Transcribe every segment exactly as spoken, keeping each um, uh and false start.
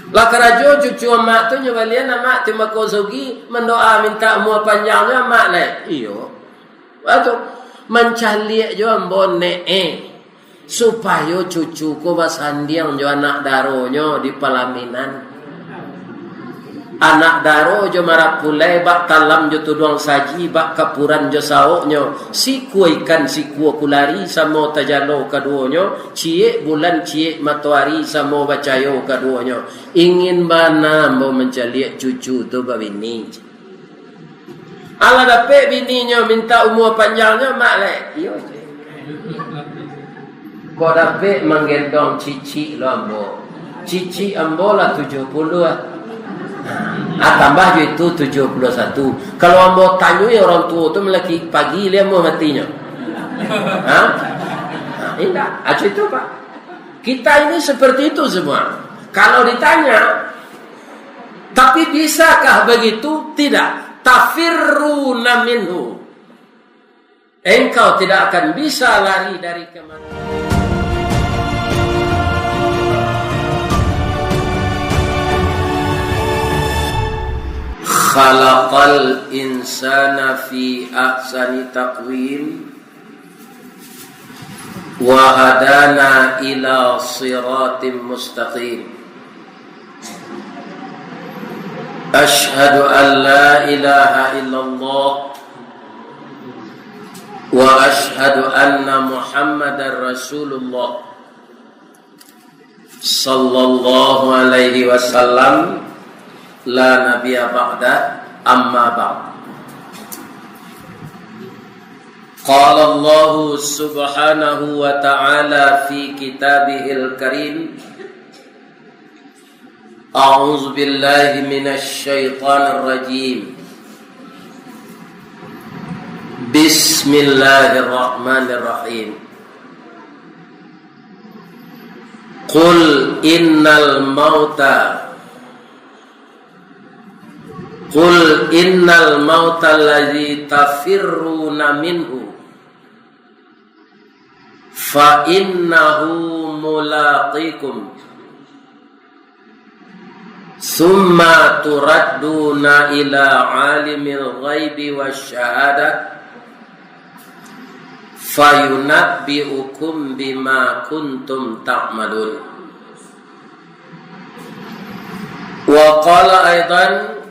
Lah karajo cucu amak tu nyo balian amak timbako sugi, mandoa mintak umua panjang nyo amak lai. Iyo. Batu. Mancaliak jo ambo nek e, supayo cucu ko basandiang jo anak daronyo di palaminan. Anak daro jo marapulai, bak talam jo tuduang saji, bak kapuran jo saoknyo, sikua ikan sikua kulari, samo tajalo kaduonyo, ciek bulan ciek matoari, samo bacayo kaduonyo. Ingin bana ambo mancaliak cucu tu babini. Alah dapek bininyo mintak umua panjangnyo, mak lai. Iyo. Kok dapek manggendong cicik lo ambo. Cicik ambo lah tujuah puluah ah. Ah, tambah jo itu tujuah puluah satu. Kalau ambo tanyoi orang tuo tu malaki pagi lai ambo matinyo. Ha? Ha, indak. Acu itu, Pak. Kita ini seperti itu semua. Kalau ditanya, tapi bisakah begitu? Tidak. Tafirruna minhu. Engkau tidak akan bisa lari dari kematian. Khalaqal insana fi ahsani taqwim. Wa hadana ila siratim mustaqim. Asyhadu an la ilaha illallah wa asyhadu anna Muhammadar Rasulullah. Sallallahu alaihi wasallam, la nabiyya ba'da, amma ba'd. Qala Allahu subhanahu wa ta'ala fi kitabihil karim, a'udzu billahi minasy syaithanir rajim. Bismillahirrahmanirrahim. Qul innal mauta, qul innal mauta allazi tafirruna minhu, fa innahu mulaqikum. Tsumma turadduna ila alimil ghaibi wasyahadah, fayunabbi'ukum bima kuntum ta'malun. Wa qala aidan,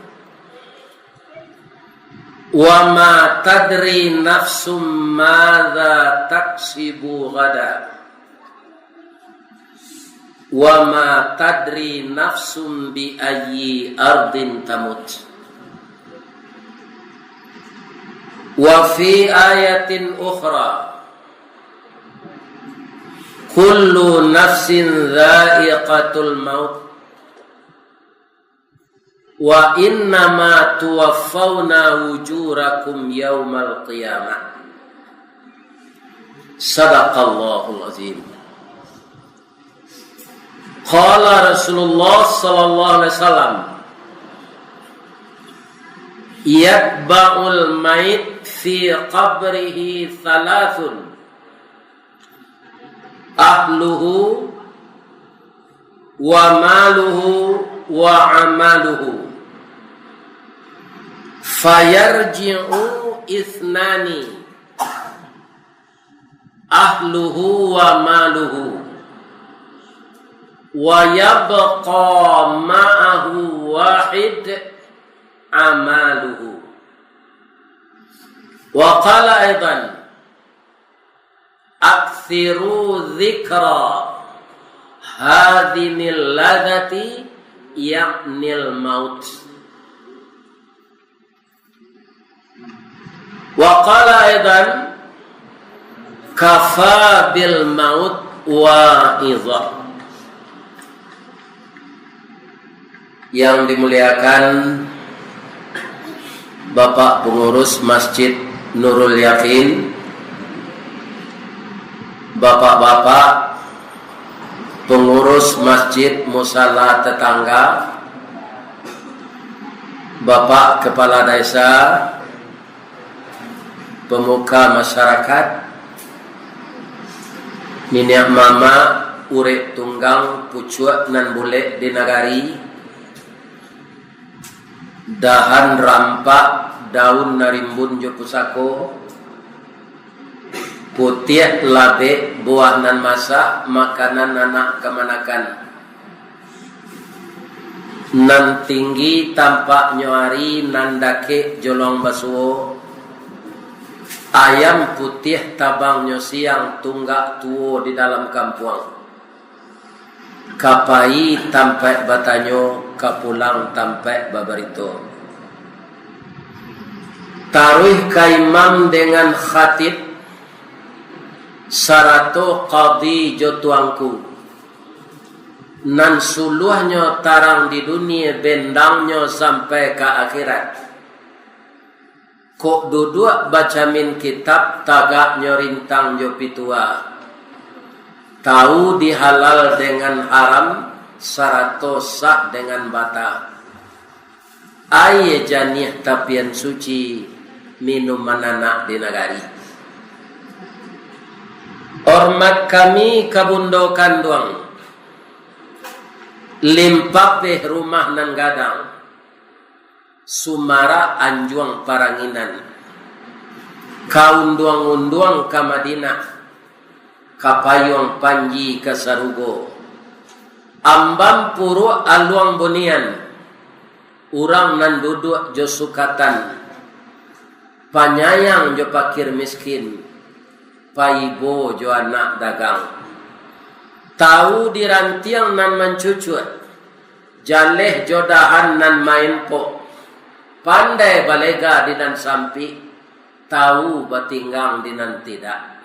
wa ma tadri nafsum madza taksibu ghada. Wa ma tadri nafsum bi ayyi ardin tamut. Wa fi ayatin ukhra, kullu nafsin dha'iqatul maut. Wa innama tuwaffawna ujurakum yaumal qiyamah. Sadaqallahul azim. Qala Rasulullah sallallahu alaihi wasallam, yatba'ul mayit fi qabrihi thalathun, ahluhu wa maluhu wa amaluhu. Fayarji'u ithnani, ahluhu wa maluhu, wa yabqa ma'ahu wahid, amaluhu. Wa qala aidan, aktsiru dzikra hadzinil ladzati, ya'nil maut. Wa qala aidan, kafa bil maut wa'izah. Yang dimuliakan Bapak Pengurus Masjid Nurul Yakin, Bapak-bapak Pengurus Masjid Musala Tetangga, Bapak Kepala Desa, pemuka masyarakat, niniak mamak, Urek tunggang pucuak nan bulek di nagari, dahan rampak, daun nan rimbun jo pusako, putiah labek, buah nan masak, makanan anak kamanakan. Nan tinggi tampaknyo ari, nan dakek jolong basuo, ayam putiah tabangnyo siang, tunggak tuo di dalam kampuang. Ka pai tampaik batanyo, ka pulang tampaik babarito. Taruih ka imam dengan khatib, sarato kadi jo tuangku. Nan suluahnyo tarang di dunie, bendangnyo sampai ka akhirat. Kok duduak bacamin kitab, tagaknyo rintang jo pitua. Tahu di halal dengan haram, sarato sah dengan bata. Aia janiah tapian suci, minuman anak di nagari. Hormat kami ka bundo kanduang, limpapeh rumah nan gadang, sumarak anjuang paranginan, ka unduang-unduang ka Madinah, ka payuang panji ka sarugo. Ambam puruak aluang bunian, urang nan duduak jo sukatan, panyayang jo pakir miskin, paibo jo anak dagang. Tahu di rantiang nan mancucuak, jaleh jo dahan nan maempok, pandai balega di nan sampik, tahu batinggang di nan tidak.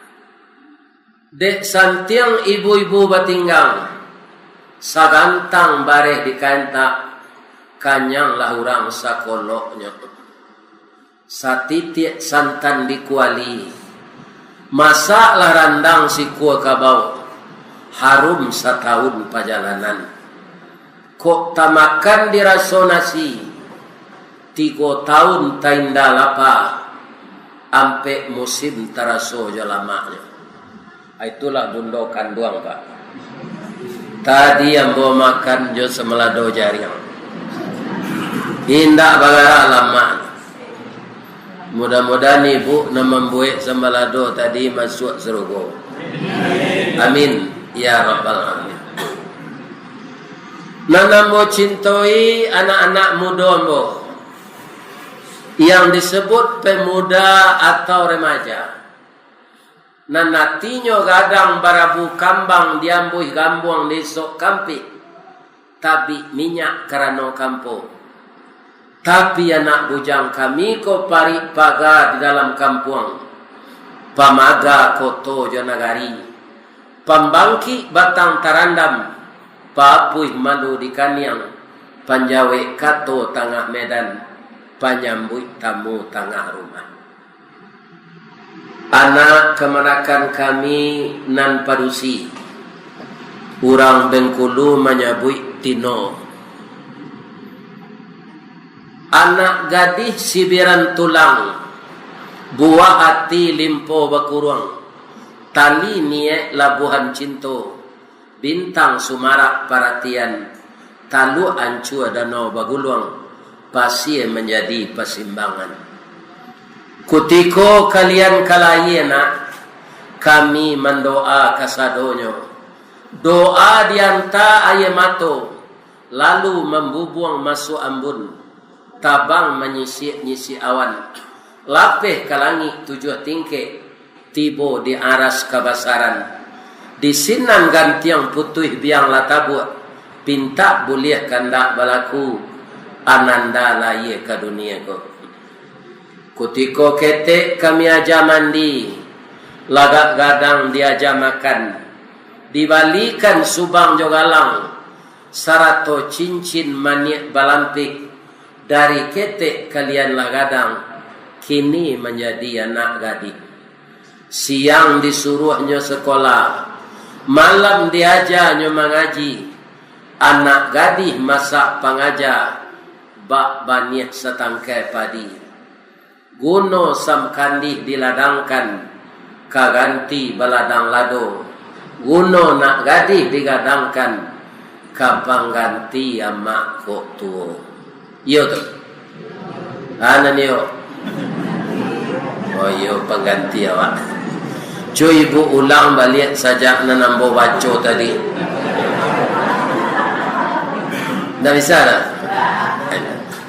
Dek santiang ibu-ibu batinggang, sagantang bareh di kaentak, kanyanglah urang sakoloknyo. Satitiak santan di kuali, masaklah randang sikua kabau, harum satahun pajalanan. Kok tamakan diraso nasi, tigo tahun tainda lapa, ampek musim taraso jo lamaknyo. Itulah bundo kanduang, Pak. Tadi ambo makan jo samalado jariang. Indak bagarak lamak. Mudah-mudahan ibu nan mambuek samalado tadi masuak sarugo. Amin, ya rabbal alamin. Nan ambo cintoi, anak-anak mudo ambo, yang disebut pemuda atau remaja. Nan atinyo gadang barabu kambang, diambuih gambuang di isok kampik, tabik minyak karano kampo. Tapi anak bujang kami ko parik paga di dalam kampuang, pamaga koto jo nagari, pambangkik batang tarandam, paapuih malu di kaniang, panjawek kato tangah medan, panyambuik tamu tangah rumah. Anak kamanakan kami nan padusi, urang Bengkulu manyabuik tino. Anak gadih sibiran tulang, buah ati limpo bakuruang, tali niaik labuahan cinto, bintang sumarak paratian, taluak ancua danau baguluang, pasie manjadi pasimbangan. Kutiko kalian ka lahia nak, kami mandoa kasadonyo, doa dianta aia mato, lalu mambubuang masuak ambun, tabang manyisiak-nyisiak awan, lapeh ka langik tujuah tingkek, tibo di aras kabasaran. Di sinan gantiang putuih biang lah tabuak, pintak buliah kandak balaku, ananda lahia ka dunia ko. Kutiko ketek kami aja mandi, lagak gadang diaja makan, dibalikan subang jo galang, sarato cincin maniak balampik, dari ketek kalian lah gadang, kini manjadi anak gadih. Siang disuruahnyo sakolah, malam diajanyo mangaji, anak gadih masak pangaja, bak baniah satangkai padi. Guno sam kandih diladangkan, ka ganti baladang lado, Guno nak gadih digadangkan ka pangganti amak kok tuo. Iyo tu. Ana nio. Oh iyo, pangganti awak. Cubo ibu ulang baliak sajak nan ambo baco tadi. Ndak bisa dah?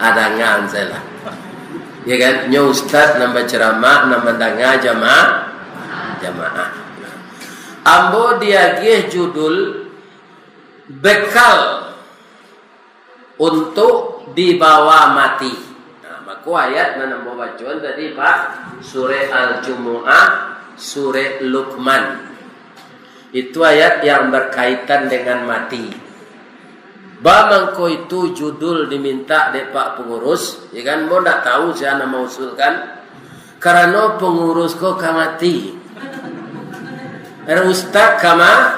Adangan salah. Ya kan? Nyo ustaz nan bacaramah, nan mandanga jamaah. Jamaah. Ambo diagiah judul bekal untuk dibawa mati. Nah, mako ayat nan ambo bacoan tadi, Pak, surah Al-Jumu'ah, surah Luqman. Itu ayat yang berkaitan dengan mati. Ba mangko itu judul dimintak dek Pak Pengurus, ya kan, ambo ndak tahu sia nan mausulkan, karano pengurus ko ka mati. Ada ustaz ka ma-,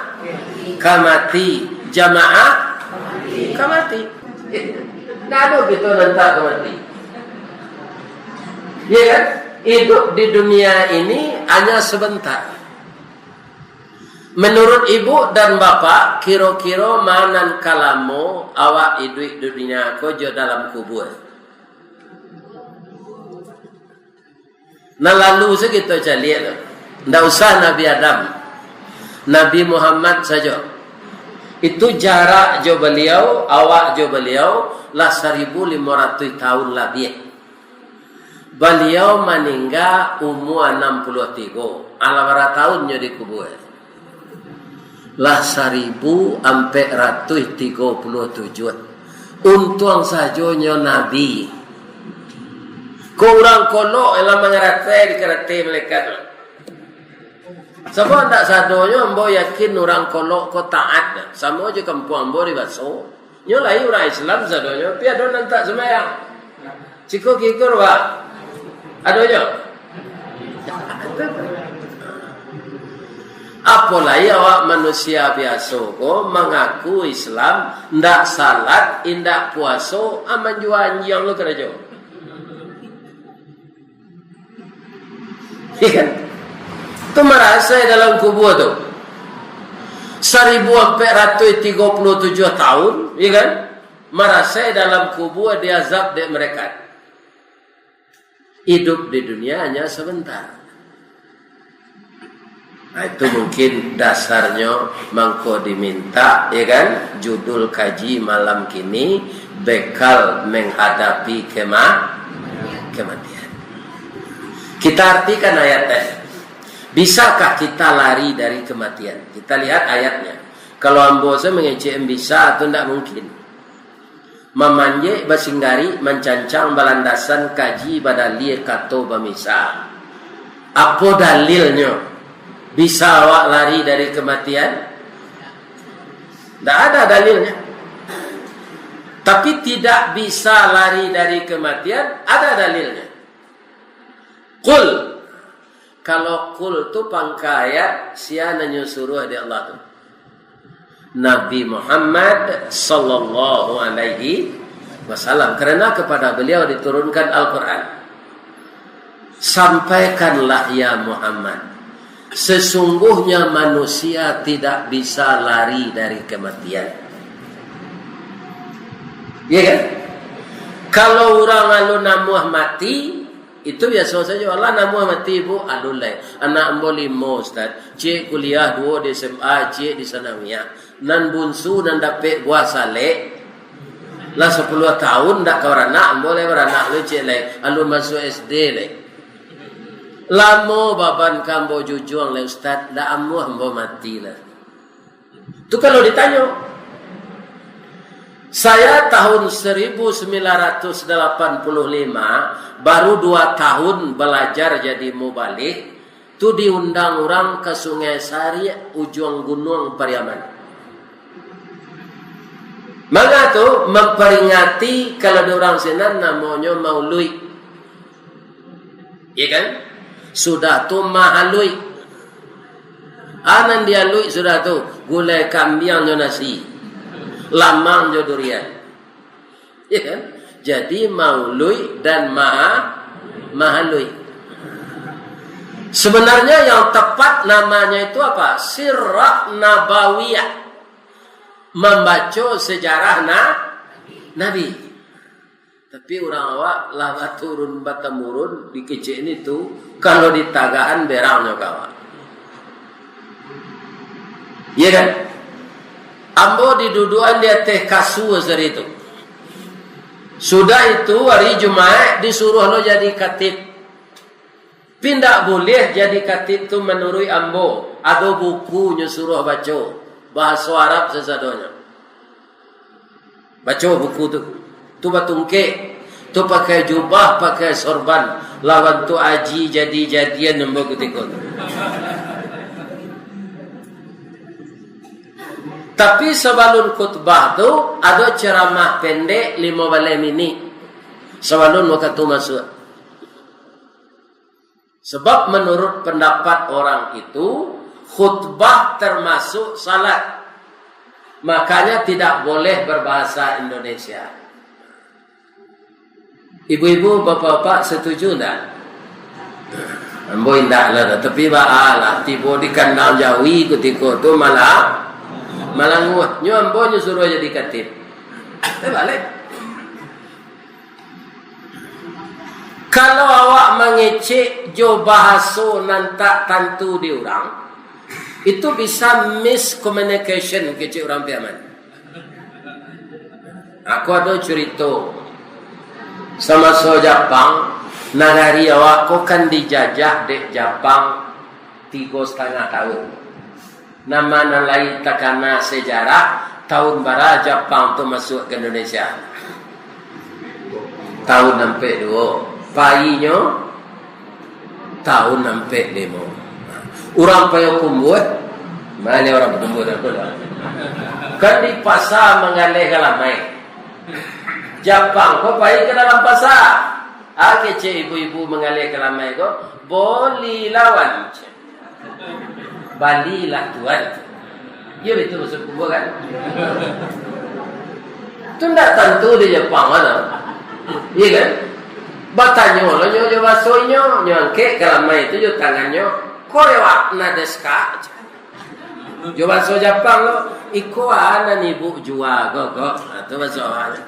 ka mati, jamaah ka mati. Ndak ado kito nan tak ka mati. Ya kan? Hidup di dunia ini hanya sebentar. Menurut ibu dan bapak, kiro-kiro ma nan ka lamo awak iduik di dunia ko jo dalam kubua? Nan lalu se kito caliak tu. Ndak usah Nabi Adam. Nabi Muhammad sajo. Itu jarak jo baliau, awak jo baliau, lah saribu limo ratuih tahun labiah. Baliau maningga umua anam puluah tigo. Alah bara tahun nyo dikubua? Lah saribu ampek ratuih tigo puluah tujuah. Untuang sajo nyo nabi. Ko urang kolok lah mangaratai dikaratai malaikat tu. Sabab ndak sadonyo ambo yakin urang kolok ko taat. Samo jo kampuang ambo di Baso. Nyo lai urang Islam sadonyo, tapi ado nan tak sumbayang. Siko kikur, Pak. Adonyo. Apo lai awak manusia biaso ko mangaku Islam, ndak salat, indak puaso, a manjua anjiang lo karajo. Iya kan? Tu marasai dalam kubua tu. Saribu ampek ratuih tigo puluah tujuah tahun, iya kan? Marasai dalam kubua diazab dek malaikat. Hidup di dunia hanya sebentar. Nah, itu mungkin dasarnyo mangko diminta, ya kan, judul kaji malam kini, bekal menghadapi kema-, kematian. Kita artikan ayat tadi. Bisakah kita lari dari kematian? Kita lihat ayatnya. Kalau ambo se mangecek bisa tu ndak mungkin. Mamanjek basinggari, mancancang balandasan, kaji badalil kato bamisa. Apo dalilnyo? Bisa awak lari dari kematian? Ndak ada dalilnya. Tapi tidak bisa lari dari kematian, ada dalilnya. Qul. Kalau qul tu pangka ayat, sia nan nyo suruah dek Allah tu? Nabi Muhammad sallallahu alaihi wasallam. Karena kepada beliau diturunkan Al-Quran. Sampaikanlah, ya Muhammad, sesungguhnya manusia tidak bisa lari dari kematian. Ya kan? Kalau urang alun namuah mati, itu biaso sajo. Alah namuah mati, Bu, alun lai. Anak ambo limo, Ustaz. Ciek kuliah, duo di S M A, ciek di sanawiyah. Nan bunsu nan dapek buah salek, lah sapuluah tahun ndak ka baranak, ambo lai baranak lu ciek lai, alun masuak S D lai. Lamo baban ka ambo jujuang lai, Ustaz, ndak amuah ambo mati lah. Tu kalau ditanyo. Saya tahun seribu sembilan ratus delapan puluh lima, baru dua tahun balajar jadi mubalig, tu diundang urang ka Sungai Sariak, ujuang Gunuang Pariaman. Manga tu, mamperingati, kalau di urang sinan namonyo mauluik. Ya kan? Sudah tu mahaluik. A nan dialuik sudah tu, gulai kambiang jo nasi, lamang jo durian. Ya kan? Jadi mauluik dan maha-, mahaluik. Sebenarnya yang tepat namanya itu apa? Sirah Nabawiyah. Mambaco sejarah na-, Nabi. Tapi urang awak lah baturun batamurun di kecek ni tu, kalau ditagahan berangnyo ka awak. Iya kan? Ambo didudukan di ateh kasua sari tu. Sudah itu, hari Jumaik disuruah lo jadi katib. Tapi ndak buliah jadi katib tu manuruik ambo. Ado buku nyo suruah baco. Bahaso Arab sasadonyo. Baco buku tu. Tu batungkek. Tu pakai jubah, pakai sorban. Lawan tu aji jadi-jadian ambo kutiko tu. Tapi sabalun khutbah tu, ado ceramah pendek limo baleh minik. Sabalun wakatu masuak. Sebab menurut pendapat orang itu, khutbah termasuk salat. Makanya tidak boleh berbahasa Indonesia. Ibu-ibu, bapak-bapak setuju ndak? Ambo indak lah, tapi baa lah, tibo di kandang jawi kutiko tu malah malanguah. Nyo ambo nyo suruah jadi katib. Eh, balik. Kalau awak mangecek jo bahaso nan tak tantu di urang, itu bisa miscommunication kecek urang Piaman. Aku ado curito, samaso Japang, nagari awak ko kan dijajah dek Japang tigo satangah tahun. Nama nan lai takana sejarah, tahun bara Japang tu masuak ka Indonesia? Tahun ampek duo. Painyo tahun ampek limo. Urang Payokumbuah, ma lai urang Payokumbuah dah tu lah. Kan di pasa manggaleh kalamai. Japang ko pai ka dalam pasa. Ah, kecek ibu-ibu manggaleh kalamai ko, boli lawan. Balilah tuan. Iyo, itu maksud kubur kan? Tu ndak tantu di Japang kan? Iya kan? Batanyo lo nyo jo baso inyo, nyo angkek kalamai tu jo tangannyo, "Korewak na desu ka?" Jo baso Japang lo, "Iko a nan ibu jua ko, ko." Nah, tu baso awaknyo.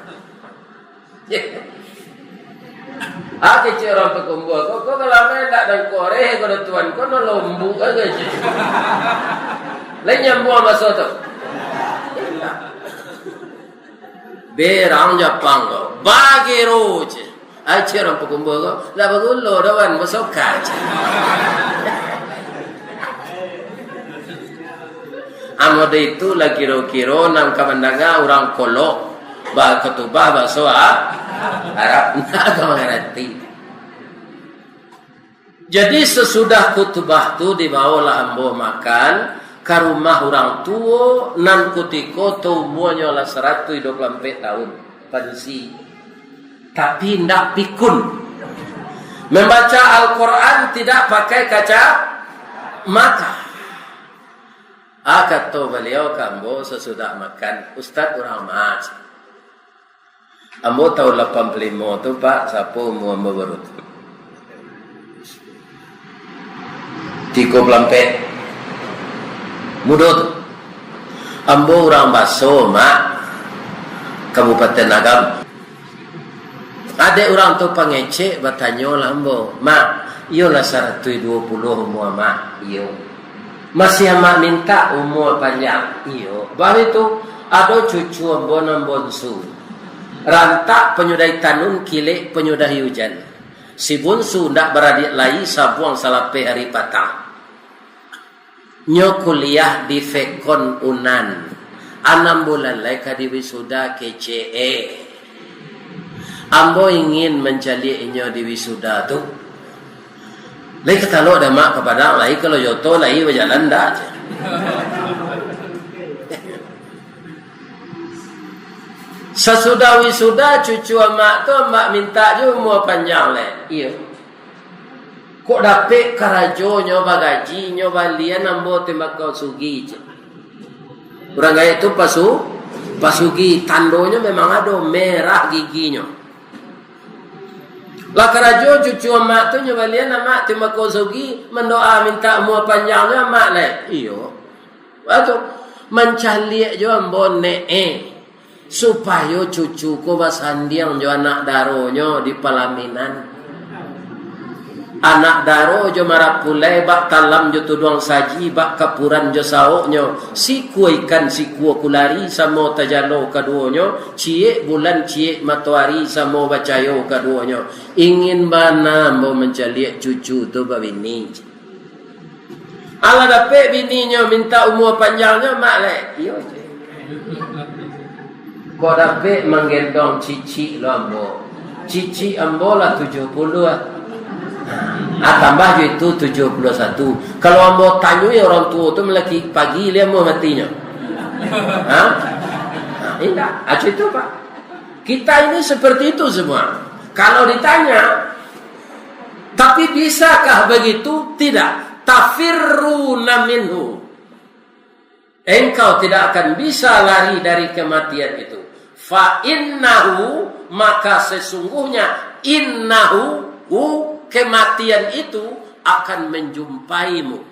Ah, kecek urang Pakumbuah ko, ko kalamai ndak nan koreh ko do tuan, ko nan lombok aja, kecek. Lai nyambuang baso tu. Berang Japang ko, bagero, kecek. Ah, kecek urang Pakumbuah ko, ndak bagulo doh wan, basoka, kecek. Amode itu lah kiro-kiro nan ka mandanga urang kolok bakatubah baso A-, Arab, ndak ka mangarati. Jadi, sasudah khutbah tu dibawolah ambo makan ka rumah urang tuo nan kutiko tu umuanyo lah saratuih duo puluah ampek tahun, padusi. Tapi indak pikun. Membaca Al-Quran tidak pakai kacamata. Ah, kato baliau ka ambo sasudah makan, "Ustaz, urang ma?" Ambo tahun lapan puluah limo tu, Pak, sapo umua ambo baru tu? Tigo puluah ampek. Mudo tu. Ambo urang Baso, Mak. Kabupaten Agam. Adek urang tu pangecek, batanyolah ambo, "Mak, iyolah saratuih duo puluah umua Mak?" "Iyo." "Masih Amak mintak umua panjang?" "Iyo." Baitu, ado cucu ambo nan bonsu. Rantak panyudahi tanun, kilek panyudahi ujan. Si bonsu ndak baradiak lai, sabuang salapeh ari patang. Nyo kuliah di Fekon Unan. Anam bulan lai ka diwisuda, kecek e. Ambo ingin mancaliak inyo diwisuda tu. Lai ka talok dek Amak ka Padang, lai kalau joto, lai bajalan ndak? Sasudah wisuda, cucu Amak tu, Amak mintak juo umua panjang lai. Iyo. Kok dapek karajo nyo bagaji, nyo balian ambo tembakau sugih, cek. Urang gaek tu pasu-, pasugih, tandonyo memang ado, merah giginyo. Lah karajo cucu amak tu nyo balian, amak ti mako sugi, mandoa mintak umua panjang nyo amak lai. Iyo. Batu. Mancaliak jo ambo nek e, supayo cucu ko basandiang jo anak daronyo di palaminan. Anak daro jo marapulai, bak talam jo tuduang saji, bak kapuran jo saoknyo, sikua ikan sikua kulari, samo tajalo kaduonyo, ciek bulan ciek matoari, samo bacayo kaduonyo. Ingin bana ambo mancaliak cucu tu babini. Alah dapek bininyo mintak umua panjangnyo, mak lai. Iyo je. Kok dapek manggendong cicik lo ambo. Cicik ambo lah tujuah puluah ah. Ah, tambah jo itu tujuah puluah satu. Kalau ambo tanyoi orang tuo tu malaki pagi lai ambo matinyo. Ha? Ha, indak. Acu itu, Pak. Kita ini seperti itu semua. Kalau ditanya, tapi bisakah begitu? Tidak. Tafirruna minhu. Engkau tidak akan bisa lari dari kematian itu. Fa innahu, maka sesungguhnya, innahu, hu, kematian itu akan menjumpaimu.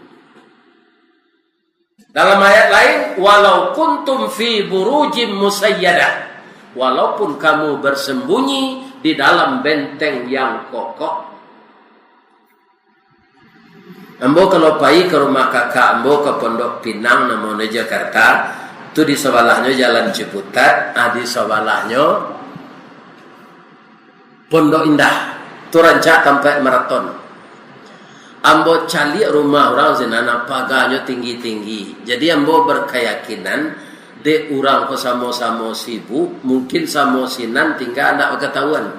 Dalam ayat lain, "Walau kuntum fi burujim musayyadah." Walaupun kamu bersembunyi di dalam benteng yang kokoh. Ambo kalau pai ka rumah kakak ambo ka Pondok Pinang, namonyo Jakarta, tu di sabalahnyo Jalan Ciputat, ah, di sabalahnyo Pondok Indah, tu rancak tampek maraton. Ambo caliak rumah urang sinan, pagahnyo tinggi-tinggi. Jadi ambo berkeyakinan, dek urang ko samo-samo sibuk, mungkin samo sinan tingga ndak bakatahuan.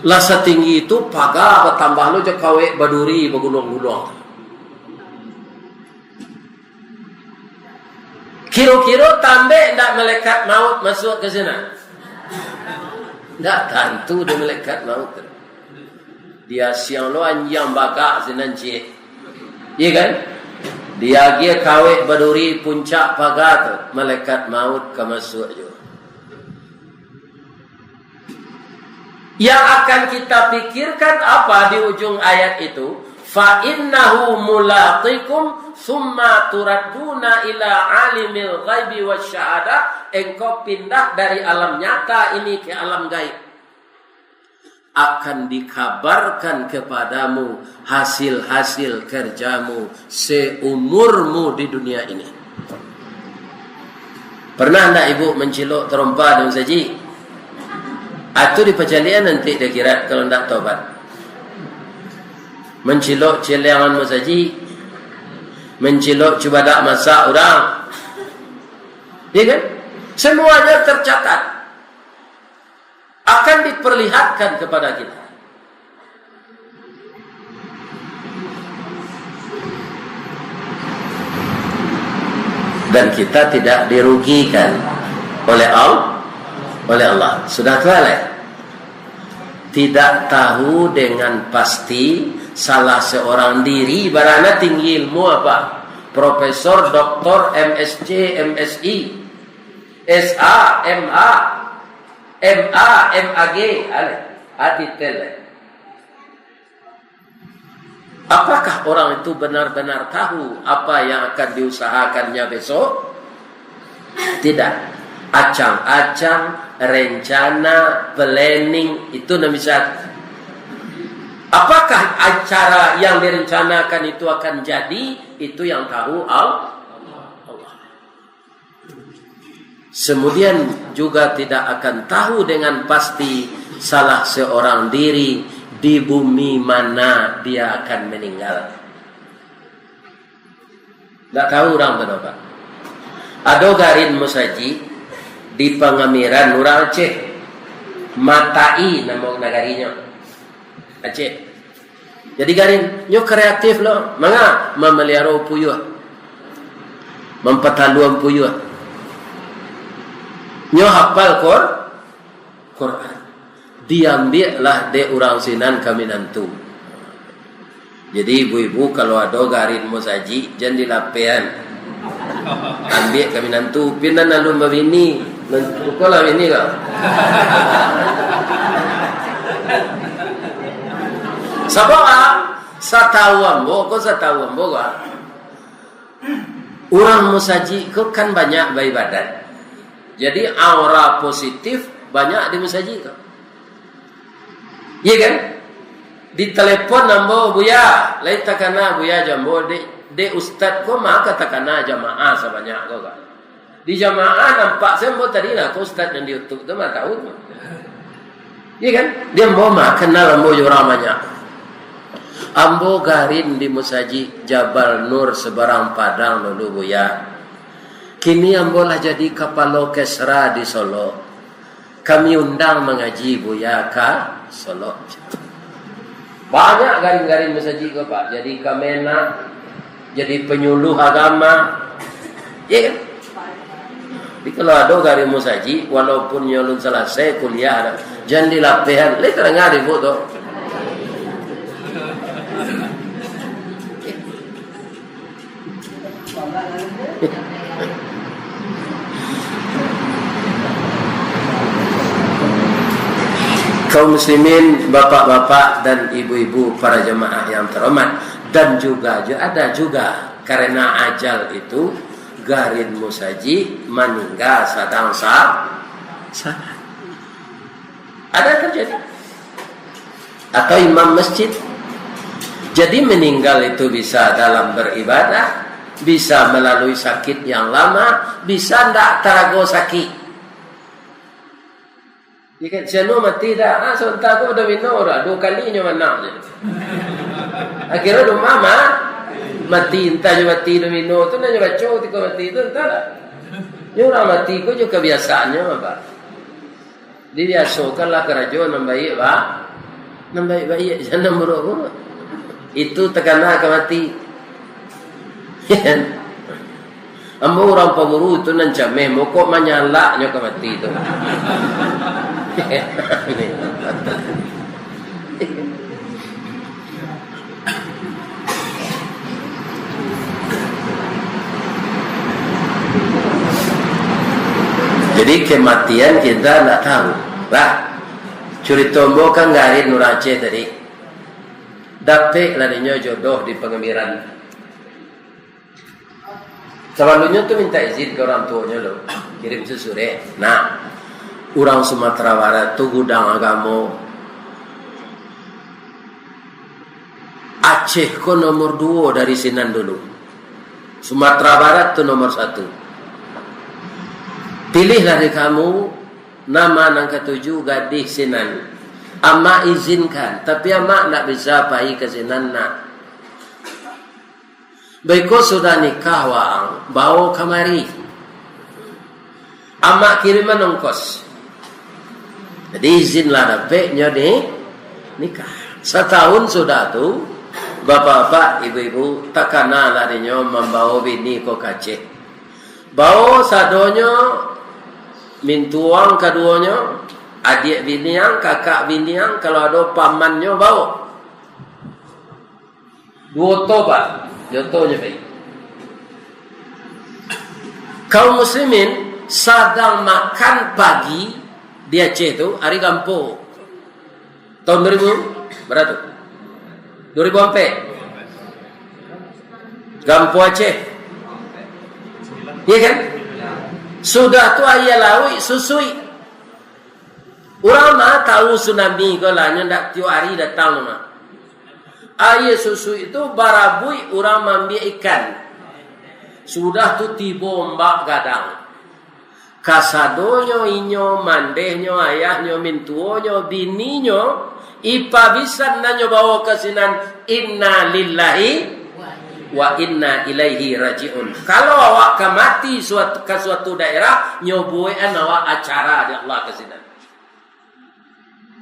Lah satinggi itu paga batambah lo jo kawek baduri baguluang-guluang. Kiro-kiro tambek ndak malaikat maut masuak ka sinan? Ndak tantu dek malaikat maut. Dia siang lo anjiang bagak sinan ciek. Iya kan? Dia agiah kawek baduri puncak paga tu, malaikat maut ka masuak juo. Yang akan kita pikirkan apa di ujung ayat itu? "Fa innahu mulaqikum, tsumma turadduna ila alimil ghaibi wasyahadah." Engkau pindah dari alam nyata ini ke alam gaib. Akan dikabarkan kepadamu hasil-hasil kerjamu seumurmu di dunia ini. Pernah ndak ibu mancilok tarompa di musajik? Atu dipacaliakan nanti di akhirat kalau ndak tobat. Mancilok ciliangan musajik, mancilok cubadak masak urang. Ya kan? Semuanya tercatat. Akan diperlihatkan kepada kita. Dan kita tidak dirugikan oleh Al-, oleh Allah. Sudah tu lah. Tidak tahu dengan pasti salah seorang diri, barana tinggi ilmu apa? Profesor, doktor, M S C, M S I, S A, M A. M A, M A G, ale, a titel, eh. Apakah orang itu benar-benar tahu apa yang akan diusahakannya besok? Tidak. Acang-acang, rencana, planning, itu nan bisa. Apakah acara yang direncanakan itu akan jadi? Itu yang tahu Al-, Allah. Kemudian juga tidak akan tahu dengan pasti salah seorang diri di bumi mana dia akan meninggal. Ndak tahu urang tu, Pak. Ado garin musajik di Pangamiran, urang Aceh. Matai namo nagarinyo. Aceh. Jadi garin, nyo kreatif lo, manga, mamaliharo puyuah, mampataluan puyuah. Nyo hafal Qur-, Quran. Diambiaklah dek urang sinan ka minantu. Jadi ibu-ibu, kalau ado garin musajik, jan dilapehan. Ambiak ka minantu, pinan alun babini. Bukanlah bini kau. Sabab, ah, satau ambo ko, satau ambo ko, ah, urang musajik ko kan banyak baibadat. Jadi, aura positif banyak di musajik ko. Iya kan? Ditelepon ambo, "Buya, lai takana Buya jo ambo, dek, dek ustad ko mah ka takana jamaah sabanyak ko, kan?" Di jamaah nampak se ambo tadi lah, ko ustad nan di YouTube tu mah tahu tu. Iya kan? Di ambo mah kenal ambo jo urang banyak. Ambo garin di musajik Jabal Nur Seberang Padang dulu, Buya. Kini ambo lah jadi kapalo kesra di Solok. Kami undang mangaji Buya ka Solok. Banyak garin-garin musajik ko, Pak. Jadi kamenag, jadi penyuluh agama. Iya kan? Jadi kalau ado garin musajik, walaupun nyo alun salasai kuliah, jan dilapehan. Lai tadanga di buku tu. Kaum muslimin, bapak-bapak dan ibu-ibu, para jamaah yang terhormat, dan juga, ju-, ada juga karena ajal itu, garin musajik maningga sadang sa-, salat. Ada terjadi. Atau imam masjid. Jadi, meninggal itu bisa dalam beribadah, bisa melalui sakit yang lama, bisa ndak tarago sakit. Iya kan, si anu mati dah, ah, sabanta ko domino dah, duo kali nyo manang je. Akhirnyo rumah mah mati, entah nyo mati domino tu, entah nyo baco kutiko mati tu, entah lah. Nyo urang mati ko jo kabiasaannyo, Pak. Dibiasokanlah karajo nan baiak, ba-, nan baiak-baiak, jan nan buruak-buruak. Itu takana ka mati. Ambo urang paburu tu nan cameh, mokok manyalaknyo ka mati tu. Jadi, kematian kita ndak tahu. Lah, curito ambo kan garin urang Aceh tadi. Dapek lah dinyo jodoh di Pangambiran. Sabalumnyo tu minta izin ka urang tuonyo lo, kirim surek. Nah, urang Sumatera Barat tu gudang agamo. Aceh ko nomor duo dari sinan dulu. Sumatera Barat tu nomor satu. Pilihlah dari kamu nama nan katuju gadih sinan. Amak izinkan, tapi amak ndak bisa pai ka sinan, nak. Baiko sudah nikah waang, bawo kamari. Amak kiriman ongkos. Jadi, izin lah dapek nyo di nikah. Satahun sudah tu, bapak-bapak, ibu-ibu, takana lah dinyo mambawo bini ko ka Aceh. Bawo sadonyo, mintuo ang kaduonyo, adiak bini ang, kakak bini ang, kalau ado pamannyo, bawo. Duo oto, Pak. Duo oto nyo pai. Kaum muslimin sadang makan pagi di Aceh tu, ari gampo. Tahun dua ribu bara tu? Dua ribu ampek. Gampo Aceh. Iya kan? Sudah tu aia lauik susuik. Urang mah tahu tsunami ko lah, nyo ndak tiok ari datang mah. Aia susuik tu barabuik urang maambiak ikan. Sudah tu tibo ombak gadang. Kasadonyo inyo, mandehnyo, ayahnyo, mintuonyo, bininyo, ipabisan nan nyo bawo ka sinan, "Inna lillahi wa inna ilaihi raji'un." Kalau awak ka mati suatu, ka suatu daerah, nyo buekan awak acara di Allah ka sinan.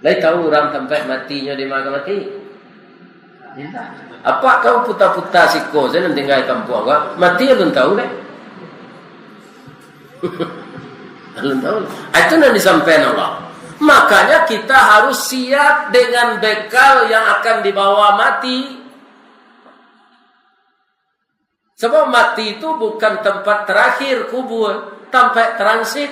Lai tahu urang tampek matinyo di ma ka mati? Indak. Apak kau puta-puta siko sajo nan tingga di kampuang ko, mati alun tahu deh. Alun tahu. Ah, itu nan disampaikan Allah. Makanya kita harus siap dengan bekal yang akan dibawa mati. Sabab mati tu bukan tempat terakhir kubur, tampek transit.